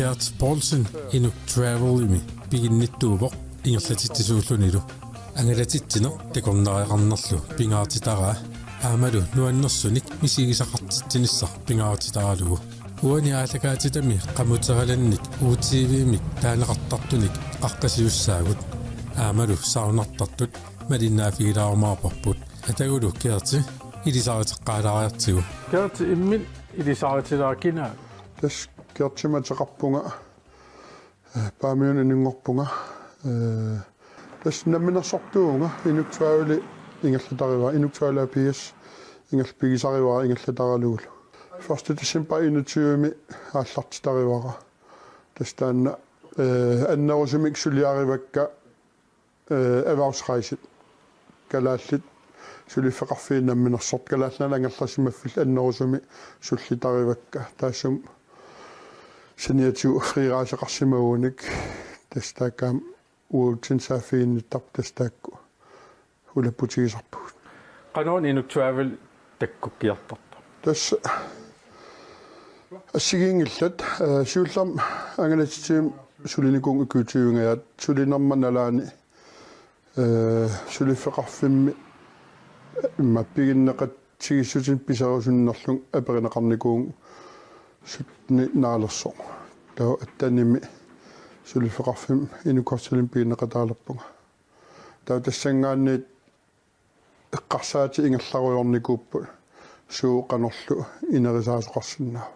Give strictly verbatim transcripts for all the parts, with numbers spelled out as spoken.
Gert Poulsen Inuk Travelimi piginnittuuvoq ingerlatitsisuullunilu. Angalatitsineq takornariaqarnerlu pingaartitaraa aammalu nuannersunik misigisaqartitsinissaq pingaartitaralugu. Uani aallakaatitami qamuteralannik U T V-mik taaneqartartunik qaqqasiussaagut. Aammalu saunartartut malinnaaffigilarumaarparput. Atagulu Gerti ilisariteqqaalaariartigu. Gerti imminut ilisaritilaarpit kina? Tassa Gertimik ateqarpunga, eh, Paamiunut inunngorpunga. Eh, tassa namminersortuuvunga, Inuk Travel ingerlatarivara, Inuk Travel A P S ingerl-, pigisarivara ingerlataralugulu. Første december enogtyve-mi aallartitarivara. Tassa taanna, eh, annerusumik suliarivakka, eh, erhvervsrejsit. Kalaallit suliffeqarfiit namminersortut Kalaallit Nunaanni angerlarsimaffillu annerusumik sullitarivakka. Taassuma saniatigut frirejseqarsimagunik, tassa taakku aamma uatsinnut saaffiginnittarput, tassa taakku ulapputigisarpagut. Qanoruna Inuk Travel takkukkiartortoq? Tassa assigiinngillat, eh, siullermik angalatitsivimmi sulinikuuvunga ukiut tyvengajaat, sulinerma nalaani, eh, suliffeqarfimmi immaqa piginneqatigiissutinik piserusunnerlunga aperineqarnikuuvunga sytteni naalersoq. Taava attenimi suliffeqarfimmi Inuk Hotelimi piginneqataalerpunga. Taava tassanngaanniit eqqarsaatit ingerlarujoornikuupput suut qanorlu inerisaasoqarsinnaava.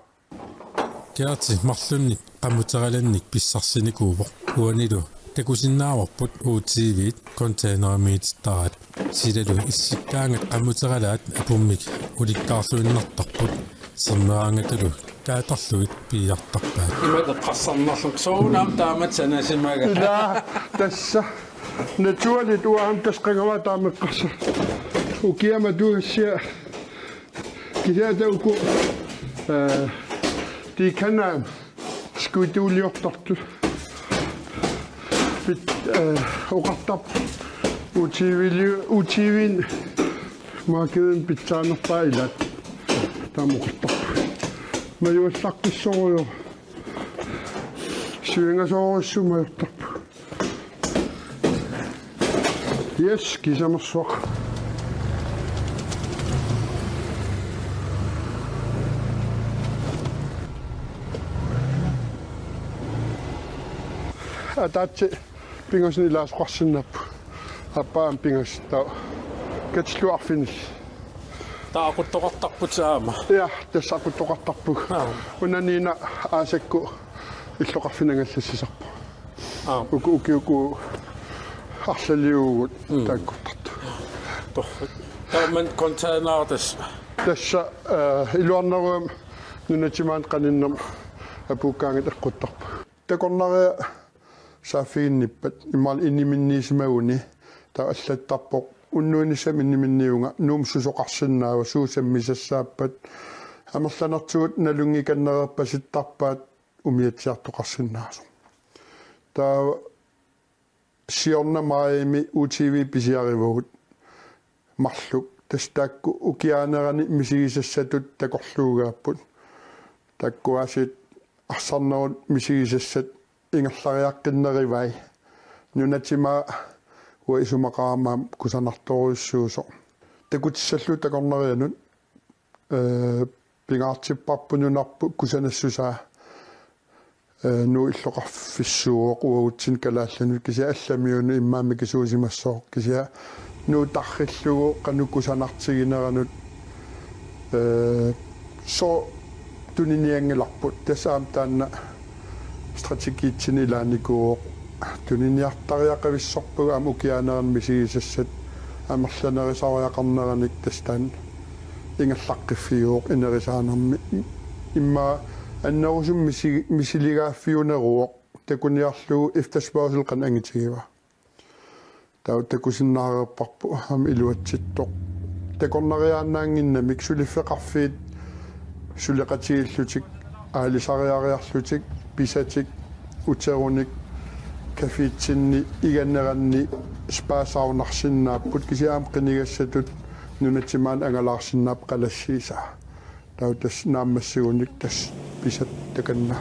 Gerti marlunnik qamuteralannik pissarsinikuuvoq. Uanilu takusinnaavarput U T V-t containerimiitittaraat. Silalu issikkaangat qamuteralaat apummik ulikkaarluinnartarput. Sermeraangatalu kaatarlugit piiartarpaat. Ima eqqarsarnarlunga suunaam taamatut sanasimaga. Ila tassa. Naturligt uanga tassa qangavaa taama eqqarsa. Ukiamatuussia. Kisianni uku, eh, tikanaam skutuuliortartut. Pit, eh, oqartarput U T V-li-, U T V-n markedimi pitsaanerpaat ilaat. Taama oqartarput. Majuallaqqissorujoq. Sivingasoorujussuuvoq majortarput. Yes, kiisamersuaq. Ataatsip pingasuni ilaasoqarsinnaapput. Aappaa aamma pingasut taava. Katillugu arfinillit. Taava aquttoqartarputit aamma? Ja, tassa aquttoqartarpugut. Aap. Una Nina aasakkut illoqarfinni angallassisarpoq. Aap. Uku, uku, uku arlaliuvugut. Mm. Taakkortartut. Torrak. Taava containerit tassa? Tassa, eh, iluarnerugamik nunatsinni maani qaninnermi apuukkaangatta eqquttarpagut. Takornariat saaffiginnippat imaluunniit iniminniisimaguni, taava allattarpoq unnuinissamut iniminniivunga Nuummut susoqarsinnaava, suut sammisassaappat, amerlanertigut nalunngikannereerpasittarpaat umiatsiartoqarsinnaasoq. Taava siorna maajimi U T V pisiarivagut marluk. Tassa taakku ukiaanerani misigisassatut takorluugaapput. Taakku aasiit arsarnerut misigisassat ingerlariaqqinnerivai. Nunatsinni maani uanga isumaqarama aamma kusanartorujussuusoq. Takutissallugu takornarianut, eh, pingaartipparput nunarput kusanassusaa, eh, Nuuk illoqarfissuuvoq uagutsinnut kalaallinut kisianni allamiunut immaqa mikisuusimassooq kisianni Nuuk tarrillugu qanoq kusanartigineranut, eh, sooq tuninianngilarput. Tassa aamma taanna strategiitsinni ilaanikuuvoq. Tuniniartariaqavissorpagut aamma ukiaanerani misigisassat amerlanerisariaqarneranik tassa taanna ingerlaqqiffigivoq inerisaanermi. Immaqa annerusumik misi-, misiligaaffiuneruvoq takuniarlugu efterspørgsel qanoq angitigivaa. Taava takusinnaareerparput aamma iluatsittoq. Takornariaannaannginnamik suliffeqarfiit suleqatigiillutik, aalisariariarlutik, pisatik, uterunik, kaffiitsinni iganeranni spa saunarsinnaapput, kisianni aamma qinigassatut nunatsinni maani angalaarsinnaapput qalassiisaa. Taava tassa naammassigunik tassa pisat takanna.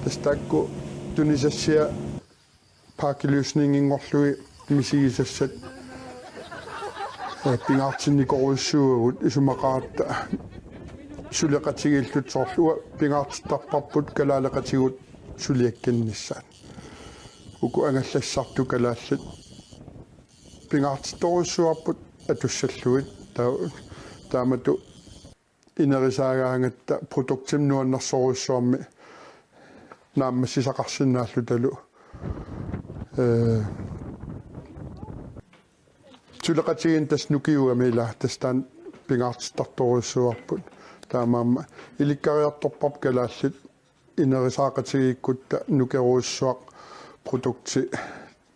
Tassa taakku tunisassiat pakkeløsninginngorlugit misigisassat, eh, pingaartinnikorujussuuagut, isumaqaratta suleqatigiilluta, soorlu uanga pingaartittarparput kalaaleqatigut suliakkannissaat. Uku angallassartut kalaallit pingaartittorujussuuarput atussallugit, taa-, taamatut ineriartorsaagaangatta produktimik nuannersorujussuarmik naammassisaqarsinnaallutalu. Eh, suleqatigiinneq tassa nukiugami, ila tassa taanna pingaartittartorujussuuarput. Taamaammat ilikkariartorparput kalaallit ineriartorsaaqatigiikkutta nukerujussuaq produkti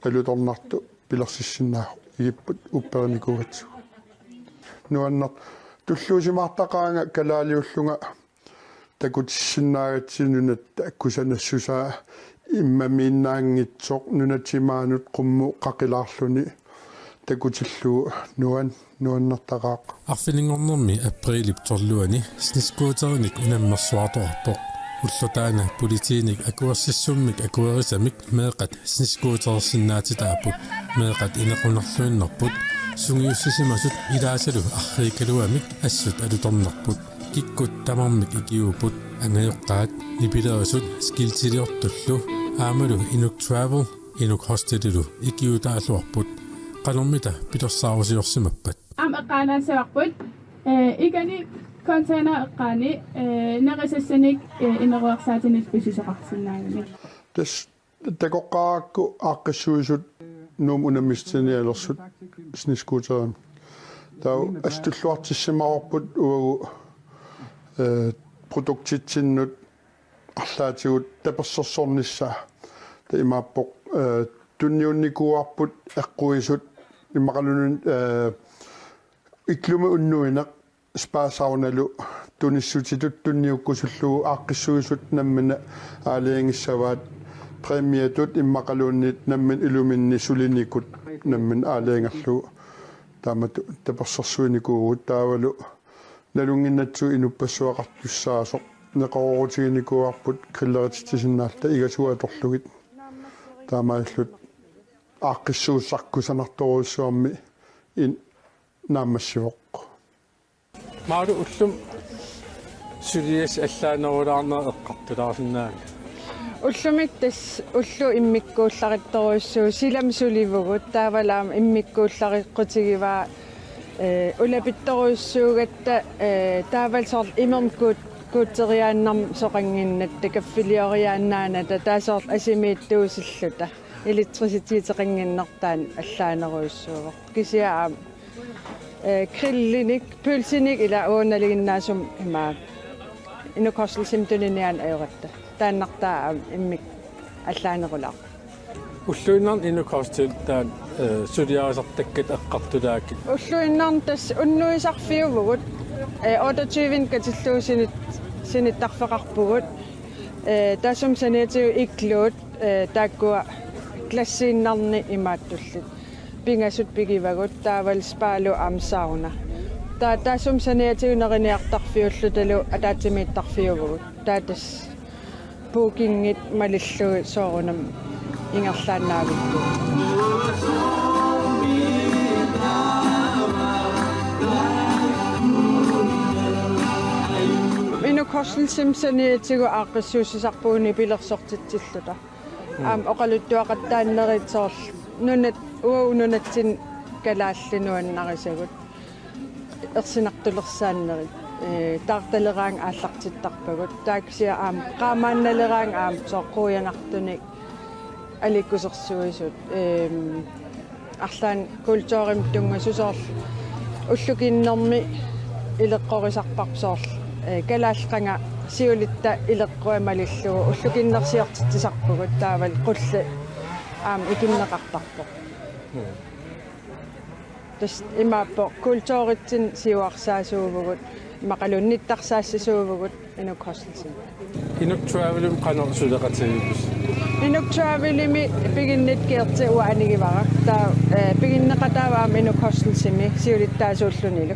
alutornartoq pilersissinnaavoq, igipput upperinikuugatsigu. Nuanneq tulluusimaartaqaanga kalaaliullunga takutissinnaagatsigu nunatta kusanassusaa, immamiinnaanngitsoq nunat imaanut qummut qaqilaarluni takutillugu nuan-, nuannertaqaaq. Arfininngornermi aprilip tolvianni snescooterinik unammersuartoqarpoq. Ulloq taanna politiinik akuersissummik akuerisamik meeqqat snescooterersinnaatitaapput. Meeqqat inequnarluinnarput. Sungiussisimasut ilaasalu arriikkaluamik assut alutornarput. Kikkut tamarmik ikiuupput, angajoqqaat, nipilerisut, skiltiliortullu, aammalu Inuk Travel, Inuk Hostelilu ikiuutaaluarput. Qanormita pilersaarusiorsimappat? Aamma eqqaanaassagaluarput, eh, ikani container eqqaani, eh, nerisassanik, eh, ineruersaatinik pisuusoqarsinnaagami. Tassa takoqqaarakku aaqqissuisut Nuummut unammissutinialersut snescooterimik. Taava assut tulluartissimavarput uagut, eh, produktitsinnut arlaatigut tapersersornissaa. Taava imaappoq, eh, tunniunnikuuarput eqquisut immaqaluunniit, eh, Iglumi unnuineq spasaunalu tunissutitut tunniukkusullugu aaqqissuisut namminneq aalajangissavaat, præmiatut immaqaluunniit nammineq iluminni sulinikut namminneq aalajangerlugu. Taamatut tapersersuinikuuvugut, taavalu nalunnginnatsigu inuppassuaqartussaasoq neqeroorutiginikuuarput grillerititsisinnaalluta igasugut atorlugit. Taamaalilluta aaqqissuussaq kusanartorujussuarmik in-, naammassivoq. Malu, ullumi suliassat allaanerulaarnerat eqqartulaarsinnaavit? Ullumi tassa ulloq immikkuullarissorujussuuvoq, silami sulivugut, taavalu aamma immikkuullareqqutigivaa, eh, ulapittorujussuugatta, eh, taavalu soorlu imermik kuut-, kuutseriaannarmik soqannginnatta, kaffilioriaannaanata, taava soorlu asimiittuusilluta, elektriciteteqannginnertaa allaanerujussuuvoq. Kisianni aamma, eh, grillinik, pølsinik ila uagut nalinginnaasumik ima Inuk Hostelsimut tuniniaaneq ajoratta. Taannartaa aamma immikkut allaanerulaarpoq. Ulluinnarni Inuk Hostel taanna, eh, suliarisartakkatit eqqartulaakkit? Ulluinnarni tassa unnuisarfiuvugut, eh, otteogtyvenik katillugu sinit-, sinittarfeqarpugut. Eh, taassuma saniatigut iglut, eh, taakkua glassiinnarnik imaattullit. Pingasut pigivagut, taavalu spalu aamma sauna. Taava taassuma saniatigut neriniartarfiullutalu ataatsimiittarfiuvugut. Taava tassa bookingit malillugit soorunami ingerlaannaavipput. Inuk Hostelsimut saniatigut aaqqissuussisarpugut nipilersortitsilluta. Aamma oqaluttuaqattaarnerit soorlu nunat, uagut nunatsinni kalaallit nuannarisagut, ersinartulersaannerit, eh, taartaleraangat aallartittarpagut. Taava kisianni aamma qaamaannaleraangat aamma soorlu quianartunik aliikkusersuisut, ehm, arlaannik kulturimut tunngasut soorlu ullukinnermi ileqqorisarparput soorlu, eh, kalaallit qanga siulitta ileqqua malillugu ullukinnersiortitsisarpugut taavalu qulleq aamma ikinneqartarpoq. Tassa imaappoq kulturitsinni siuarsaasuuvugut, immaqaluunniit nittarsaassasuuvugut Inuk Hostelsimut. Inuk Travelimi qanoq suleqatigiippusi? Inuk Travelimi piginnittoq Gerti uanga anigivara. Taava, eh, piginneqataavoq aamma Inuk Hostelsimi siulittaasuullunilu.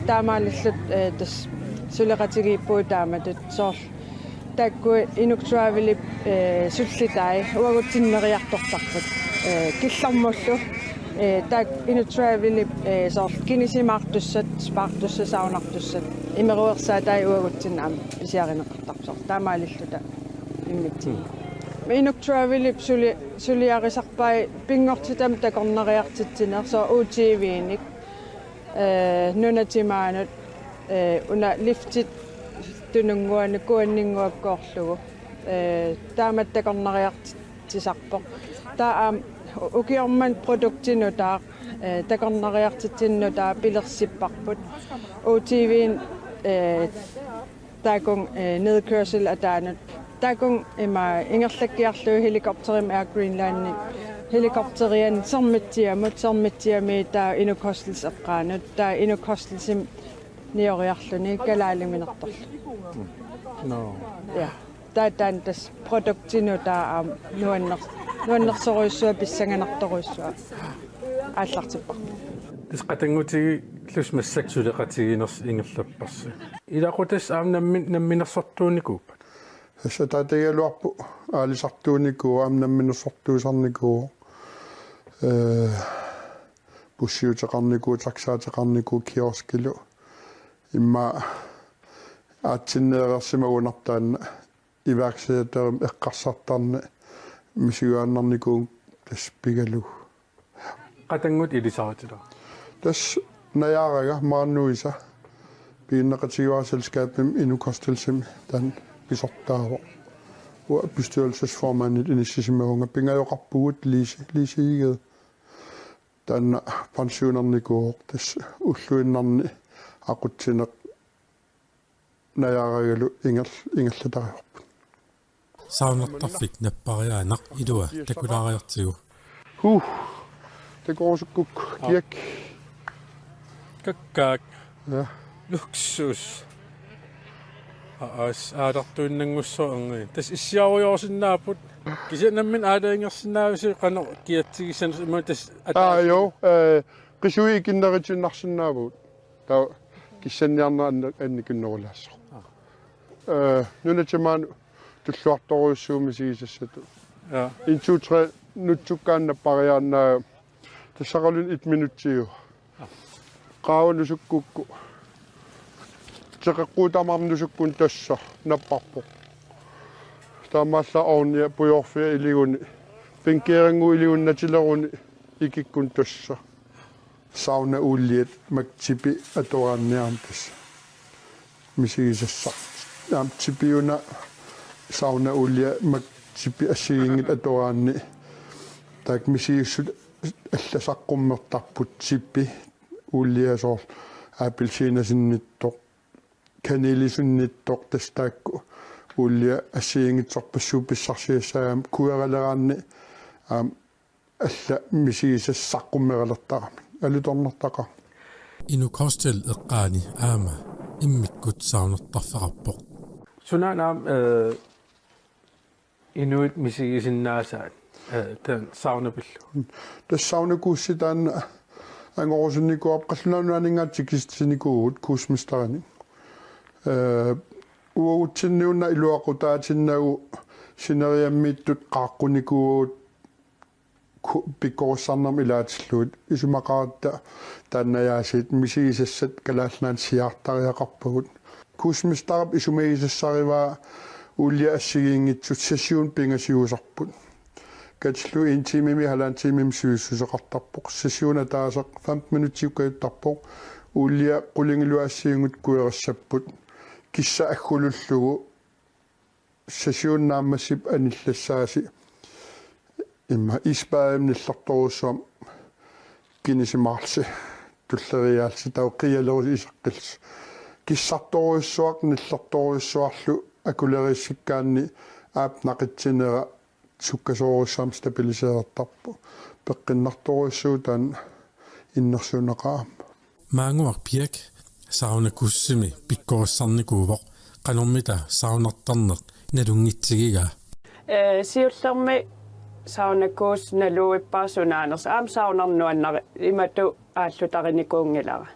Taamaalilluta, eh, tassa suleqatigiippugut taamatut soorlu Taakku Inuk Travelip, eh, sullitai uagutsinnut neriartortarput. Eh, killormullu, eh, taak Inuk Travelip, eh, soorlu kinisimaartussat, spaartussat, saunartussat. Imeruersaatai uagutsinnut aamma pisiarineqartarput. Taamaalilluta immitsinnut. Inuk Travelip suli-, suliarisarpai pinngortitami takornariartitsineq, soorlu U T V-nik, eh, nunat timaanut, eh, una liftit Tununnguanut Kuanninnguakkoorlugu. Eh, taamatut takornariartitsisarpoq. Taava aamma ukioq manna produkti nutaaq, eh, takornariartitsineq nutaaq pilersipparput. U T V-n, eh, taakku, eh, nedkørsel ataanut. Taakku ima ingerlakkiarlugit helikopterimik Air Greenlandip helikopterianut Sermitsiamut, Sermitsiami taava Inuk Hostels eqqaanut, taava Inuk Hostelsimik nioriarluni kalaaliuminertorlu. No. Ja. Taava taanna tassa produkti nutaaq aamma nuanner-, nuannersorujussuaq pissanganartorujussuaq aallartipparput. Tassa qatanngutigillusi massakkut suleqatigiinnersi ingerlapparsi. Ilaquttat aamma nammin-, namminersortuunikuuppat? Tassa ataatagaluarpoq aalisartuunikuuvoq, aamma namminersortuusarnikuuvoq. Eh, bussiuteqarnikuuvoq, taxaateqarnikuuvoq, kioskilu. Immaqa aatsinneereersimagunarpoq taanna iværksætterimik eqqarsartarneq misigaannarnikuuvunga tassa pigalugu. Qatanngutit ilisaritilaarput? Tassa najaaraga maannuisa piginneqatigiiaarselskabimi Inuk Hostelsimi taanna pisortaavoq. Uanga bestyrelsesformandit inissisimavunga, pingajoqarpugut Lise, Lise Egede. Taanna pensionernikuuvoq, tassa ulluinnarni aqutsineq najaaragalu ingerl-, ingerlatarivarput. Saunartarfik nappariaannaq ilua takulaariartigu. Huh. Takorusukkukku kiak. Kakkaak. Ja. Luksus. Aas, aalartuinnanngussaaq. Tassa issiarujoorsinnaapput. Kisianni nammineq aalajangersinnaavisi qanoq kiatsigissanersoq, imaluunniit tassa. Aa, ataasiinnaq. Jo, eh, qisuit ikinneritiinnarsinnaavugut. Taava kissanniarneq anni-, annikinnerulaassaaq. Eh, nunat timaanut tulluartorujussuuvoq misigisassatut. Ja. En, to, tre, nutsukkaanni nappariaannaa, tassaqalunni et minutsiuvoq. Qaava nusukkukku. Teqeqquut tamarmik nusukkunik tassa napparpoq. Taamaallaat ovnia pujoorfia iliguni. Bænkerinnguup iliguni natileruni ikikkunik tassa. Sauna olii maktipi atoraanni aamma tassa misigisassaq. Aamma tipiuna sauna olii maktipi assigiinngitsut atoraanni. Taakku misigissut allat saqqummertarput, tipi, olii soorlu appelsiinasinnittoq, kanelisinniittoq, tassa taakku olii assigiinngitsorpassuit pissarsiassaat aamma kueraleraanni aamma allat misigisassat saqqummeralertaramik. Alutornartaqaaq. Inuk Hostel eqqaani aamma immikkut saunartarfeqarpoq. Sunaana aamma, eh, inuit misigisinnaasaat, eh, taanna sauna pillugu? Tassa saunakuussi taanna angorusunnikuuarput, qallunaat nunaanninngaanniit tikissinikuuvugut kuusmesterinik. Eh, uagutsinni una iluaqutaatinnagu sineriammiittut qaaqqunikuuagut ku-, pikkorissarnermut ilaatillugit. Isumaqaratta taanna aasiit misigisassat Kalaallit Nunaanni siaartariaqarpagut. Kuusmesterip isumagisassarivaa olii assigiinngitsut, session pingasuusarput. Katillugu en timemi halvanden timemi sivisussuseqartarpoq. Session ataaseq femten minutsiukkajuttarpoq. Olii qulingiluat assigiinngitsut kuerissapput. Kissap aggulullugu session naammassippat anillassaasi. Immaqa isbademi nillertorujussuarmik kinisimaarlusi, tulleriiaarlusi, taava qiialerusi iseqqillusi. Kissartorujussuaq nillertorujussuarlu akulerissikkaanni aap naqitsinera sukkasoorujussuarmik stabiliserertarpoq. Peqqinnartorujussuuvoq taanna innersuunneqaaq aamma. Maannguaq Piak saunakuussimi pikkorissarnikuuvoq, qanormita saunartarneq nalunngitsigigaa. Eh, siullermik saunakuussi naluvippara sunaanersoq. Aamma saunarneq nuannari-, imatut aallutarinikuunngilara.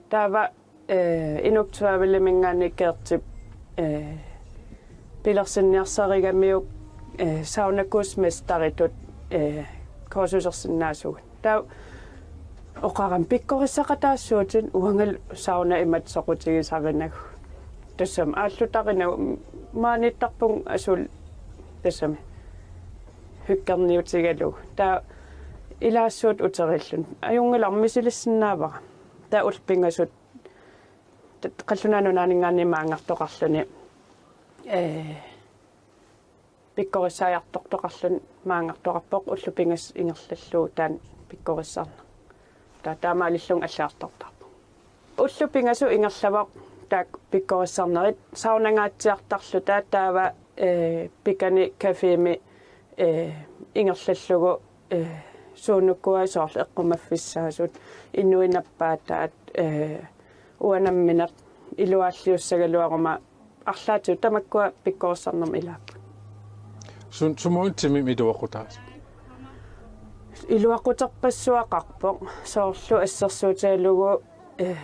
Taava, eh, Inuk Traveliminngaanniit Gertip, eh, pilersinniarsarigamiuk, eh, saunakursusmesteritut, eh, kursusersinnaasugut. Taava oqarami pikkorissaqataassuutit uangalu sauna imatut soqutigisarinagu. Tassami aallutarinagu maaniittarpunga asul tassami hyggerniutigalugu. Taava ilaassuut uterilluni. Ajunngilarmi misilissinnaavara. Taava ullut pingasut tat-, Qallunaat Nunaanninngaanniit maanngartoqarluni, ee, pikkorissaajartortoqarluni maanngartoqarpoq ullut pingasut ingerlallugu taanna pikkorissarneq. Taava taamaalillunga allagartortarpoq. Ullut pingasut ingerlavoq taakku pikkorissarnerit saunangaatsiartarluta taava, ee, pikani cafémi, ee, ingerlallugu, ee, suunukua soorlu eqqumaffissaasut, inuit nappaataat, ee, uanga nammineq iluaalliussagaluaruma arlaatigut tamakkua pikkorissarnermi ilaapput. Sun-, sumut timimik iluaqutaasut? Iluaquterpassuaqarpoq, soorlu assersuutigalugu, eh,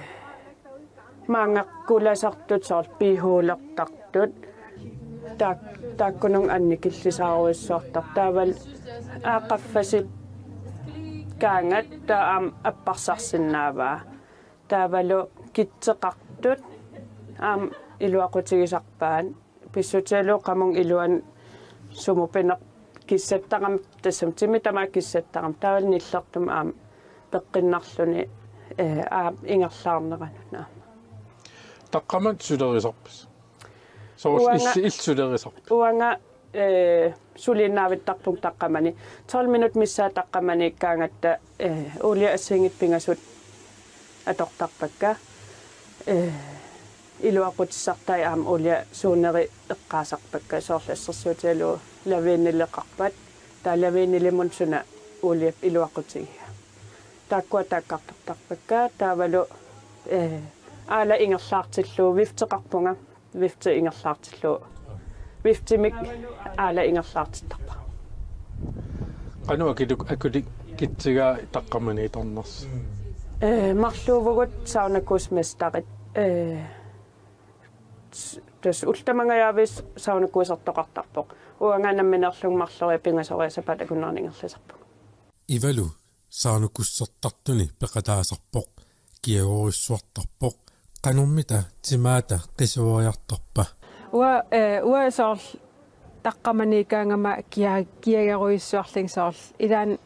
maanngakkulaasartut soorlu pihuulertartut, taak-, taakkununnga annikillisaarujussuartarput. Taavalu aaqqaffasikkaangat taava aamma apparsarsinnaavaa. Taavalu kitseqartut aamma iluaqutigisarpaat. Pissutigalugu qamunga iluani sumut pineq kissattarami, tassami timip tamaat kissattarami. Taavalu nillertumik aamma peqqinnarluni, ee, aamma ingerlaarneranut aamma. Taqqamani sulerisarpisi? Soorlu uanga illit, illit sulerisarpit? Uanga, ee, suliinnaavittarpunga taqqamani. Tolv minutsit missaat taqqamaniikkaangatta, ee, uulia assigiinngitsut pingasut atortarpakka. Ee, iluaqutissartai aamma uulia suuneri eqqaasarpakka, soorlu assersuutigalugu lavendileqarpat. Taava lavendilimut suna uulia iluaqutigiga. Taakkua taakkartortarpakka taavalu, ee, aala ingerlaartillugu vifteqarpunga. Vifti ingerlaartillugu. Viftimik aala ingerlaartittarpara. Qanoq akiluk-, akulik kitsigaa taqqamaniittarnersi? Ee, marluuvugut saunakursusmesterit. Ee, s-, tassa ullut tamangajaavisa saunakursusertoqartarpoq. Uanga nammineerlunga marloriarlunga pingasoriarlunga sapaatip akunnera ingerlasarpunga. Ivalu saunakursusertartuni peqataasarpoq, kiagorujussuartarpoq. Qanormita timaata qisuariartorpa? Uanga, ee, uanga soorlu taqqamaniikkaangama kia-, kiagorujussuarlunga soorlu. Ilaanni,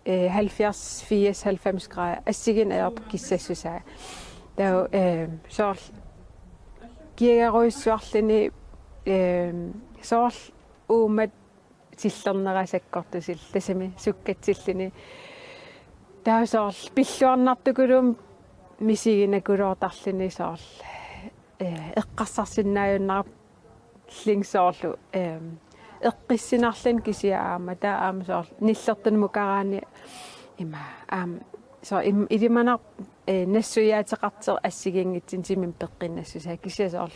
ee, halvfjerds, firs, halvfems grader. Assigiinneq ajorpoq kissassusaa. Taava, ee, soorlu kiagorujussuarluni, ee, soorlu uummat tillernera sakkortusillu, tassami sukkatsilluni. Taava soorlu pilluarnartukulummik misiginakuluutarluni soorlu, ee, eqqarsarsinnaajunnaarlunga soorlu, ee, eqqissinarluni kisianni aamma, taava aamma soorlu nillertunnguukkaanni ima aamma soorlu im-, ilimanarpoq, ee, nassuiaateqartoq assigiinngitsunik timimik peqqinnassusaa kisianni soorlu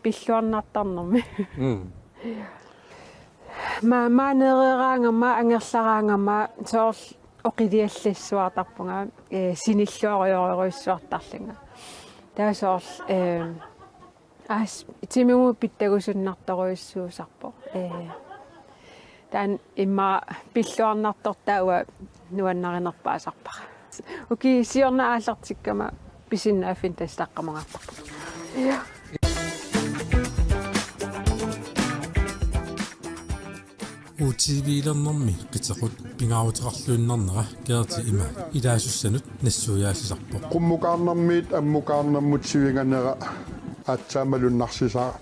pilluarnartarnermi. Mm. Ma-, maaneereeraangama, angerlaraangama, soorlu oqiliallassuartarpunga, ee, sinilluarujorujussuartarlunga. Taava soorlu, ee, aas-, timimut pittagusunnartorujussuusarpoq. Ee, taanna immaqa pilluarnartortaa uanga nuannarinerpaasarpara. Ukiut siorna aallartikkama pisinnaaffinni tassa taqqamungaartarpunga. Ja. U T V-ilernermi qitequt pingaaruteqarluinnarnera Gerti ima ilaasussanut nassuiaassisarpoq. Qummukaarnermiit ammukaarnermut sivinganera aatsaat malunnarsisaaq.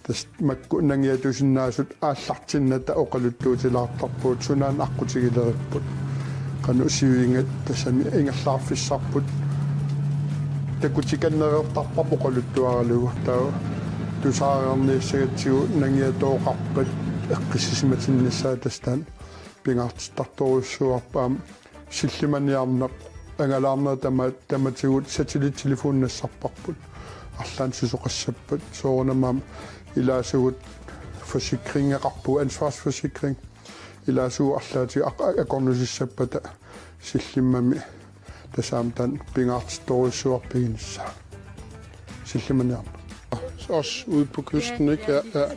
Tassa makku nangiatusinnaasut aallartinnata oqaluttuutilaartarpugut, sunaana aqqutigilerippput. Qanoq sivinngat tassami ingerlaarfissarput. Takutikannereertarparput oqaluttuaralugu. Taava tusaareerniassagatsigu nangiatooqarpat eqqissisimatinnissaa tassa taanna pingaartittartorujussuuarput aamma. Sillimaniarneq, angalaarnerit tama-, tamatigut satellittelefoni nassarparput. Arlaannik susoqassappat, soorunami aamma ilaasugut forsikringeqarpugut, ansvarsforsikring. Ilaasugut arlaatigut aq-, akornusussappata sillimmami, tassa aamma taanna pingaartittorujussuuarput piginissaa. Sillimaniarneq. Også ude på kysten, ikke? Ja, ja.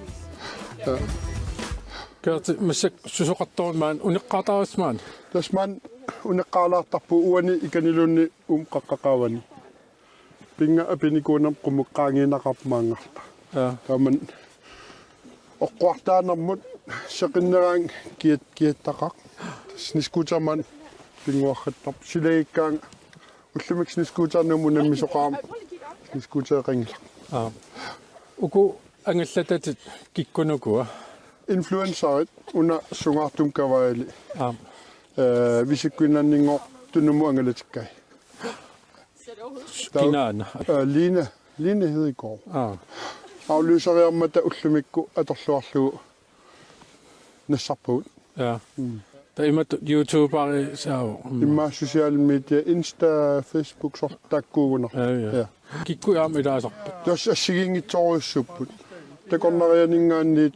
Gerti, massakkut susoqartoq maani uneqqaartarisi maani? Tassa maani uneqqaalaartarpugut uani ikaniluunniit uuma qaqqap qaavani. Pinnga apinikuunerma qummut qaangiinnaqaaq maanngarluta. Ja. Taamani oqquartaanermut seqinneraangat kiat-, kiattaqaaq. Tassa snescootermut pinnguartarpoq. Silagikkaangat ullumikkut snescooterneq unammisoqarmat snescootereqanngilaq. Aa. Uku angallatatit kikkunuku? Influencerit, una sungaartumik kavaajali. Aa. Øh, Visit Greenlandinngooq Tunummut angalatikkai. Kinaana? Øh, Line, Line Hedegaard. Aa. Afløseriarmata ullumikkut atorluarlugu nassarpagut. Ja. Mm. Taava imatut YouTuberi saava. Mm. Immaqa social media, Insta, Facebook, soorlu taakkuugunarpoq. Ja, ja. Ja. Kikkut aamma ilaasarput? Tassa assigiinngitsorujussuupput. Takornarianinngaanniit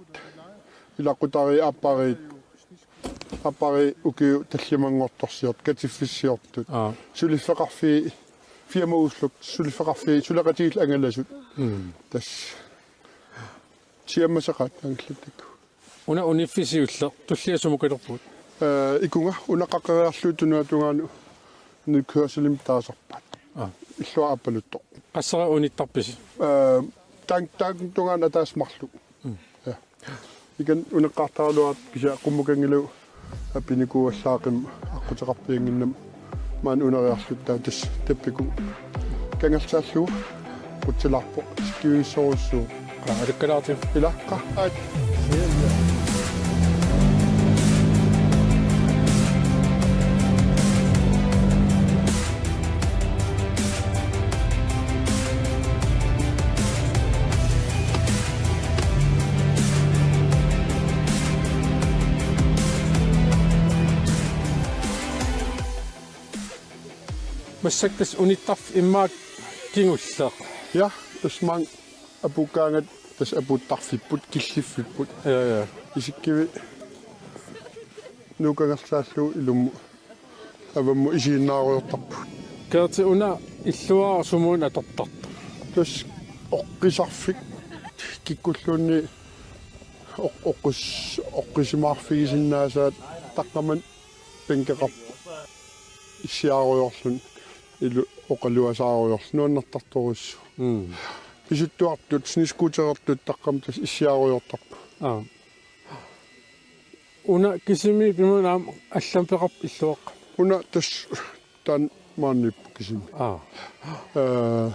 ilaqutariit aappariit, aappariit ukiut tallimanngortorsiortut, katiffissiortut. Aa. Suliffeqarfiit, firmausluk, suliffeqarfiit, suleqatigiillu angalasut. Mm. Tassa. Siammasaqaat angallattakkut. Una uniffik siulleq, tullia sumukalerpugut? Øh, ikunga, una qaqeriarlugu tunuata tungaanut nedkørselimik taasarpaat. Aa. Illuarpaluttoq. Qasseri unittarpisi? Øh, taanna, taanna tungaanut ataaseq marluk. Mm. Ja. Ikan uneqqaartaraluarpara kisianni qummukanngilagut apinikuuallaaqimmat aqquteqarpiannginnama. Maani uneriarluta tassa tappikut kangerlaallugu qutsilaarpoq, isikkivigissorujussuuvoq. Aa, alukkalaartigu. Ilaa, qaa, aat. Massakkut tassa unittarfik immaqa kingulleq. Ja, tassa maanga apuukkaangat tassa apuuttarfipput, killiffipput. Ja, ja. Isikkivik Nuuk kangerlaallugu ilummut avammut isiginnaarujoortarpugut. Gerti, una illuara sumuuna atortartoq? Tassa oqqisarfik kikkulluunniit oq-, oqqis-, oqqisimaarfigisinnaasaat taqqamani bænkeqarpoq. Issiaarujoorluni, ilu-, oqaluasaarujoorluni nuannertartorujussuuvoq. Mm. Pisuttuartut, snescooterertut taqqamani tassa issiaarujoortarput. Aa. Una kisimi piumaneq aamma allamik peqarpoq illuaqqap? Una tassa taanna maaniippoq kisimi. Aa. Øh,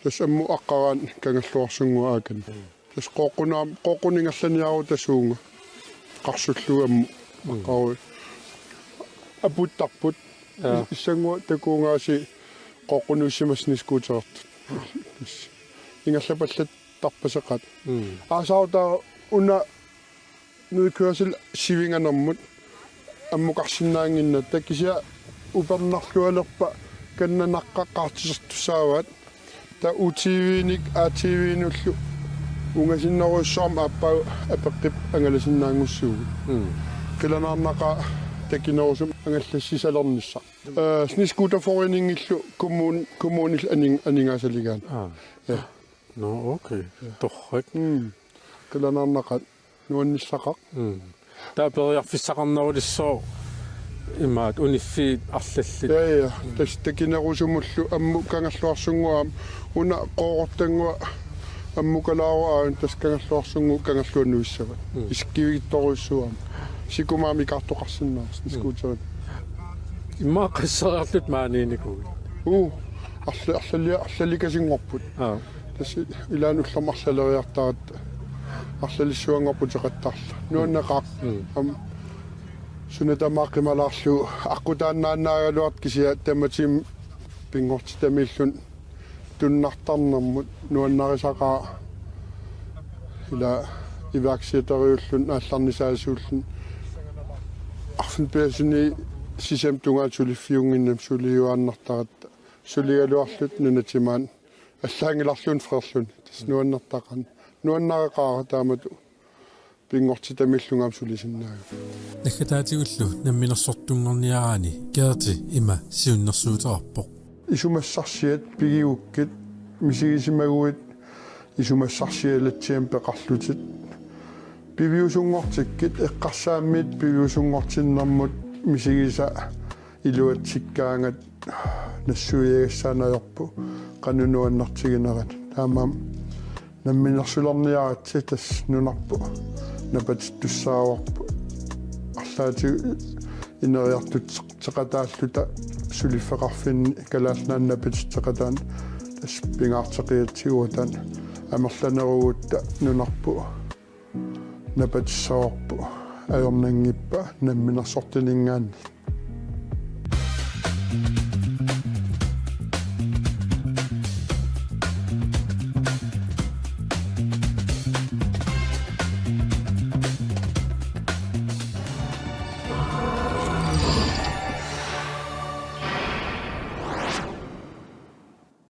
tassa ammut aqqaraanni Kangerluarsunnguup aakani. Tassa Qooqqunut aamma, Qooqqunut ingerlaniarutta suunga. Qarsullugu ammut. Mm. Aqqarui. Apuuttarput. Ja. Is-, issannguaq takugaangaasiit Qooqqunuussimasut snescooterertut. Tassa. Ingerlapallattarpaseqaat. Mm. Aasaarutaavoq una nedkørsel sivinganermut ammukarsinnaannginnatta, kisianni upernarlualerpat kannanaqqa qaartisertussaavaat. Taava U T V-nik A T V-nullu ungasinnerujussuarmik aappaagu apeqqipput angalasinnaanngussuugut. Mm. Qilanaarnaqaaq takinerusumik angallassisalernissaq. Øh, snescooterforeningillu kommun-, kommunillu aning-, aningaasaligaanni. Aa. Ja. Nå, okay. Ja. Torrak. Mm. Qilanaarnaqaaq, nuannissaqaaq. Mm. Taava periarfissaqarnerulissaaq imaat uniffiit arlallit. Ja, ja. Tassa takinerusumullu ammut Kangerluarsunnguup aamma una Qoorortannguaq ammukalaarua aajuna tassa Kangerluarsunnguup Kangerluat nuissavat. Mm. Isikkivigissorujussuuvoq aamma. Sikumaami ikaartoqarsinnaasut, mm, snescooterit. Immaqa qasseriarlutit maaniinnikuuit? Uu, arla-, arlalia-, arlalikasinngorput. Aa. Tassa ilaanni ullormut arlaleriartaratta arlalissuanngorput uteqattaarluta. Nuanneqaaq. Mm. Aamma suna tamaat qimalaarlugu aqqutaannaannaagaluartoq, kisianni tamatigut pinngortitamiilluni tunnartarnermut nuannarisaqaaq. Ila iværksætteriulluni aallarnisaasuulluni arfineq-pingasunit sisamat tungaanut suliffiunnginnamik suliuaannartaratta suligaluarluta nunat timaat allaanngilarluunniit freerluni. Tassa nuannertaqaaq. Nuannareqaara taamatut pinngortitamiillunga aamma sulisinnaagami. Naggataatigullu namminersortunngorniaraanni Gerti ima siunnersuuteqarpoq. Isumassarsiat pigigukkit misigisimaguit Isumassarsialatsiami peqarlutit piviusunngortikkit, eqqarsaammiit piviusunngortinnermut misigisa iluatsikkaangat nassuiagassaanajorpu qanoq nuannertiginerat. Taamaammat namminersulerniaritsi tassa nunarput napatittussaavarput. Arlaatigut ineriartuteqataalluta suliffeqarfinni Kalaallit Nunaanni napatitseqataanni tassa pingaarteqigatsigu taanna amerlanerugutta nunarput napatissavarput ajornanngippat namminersortininngaanniit.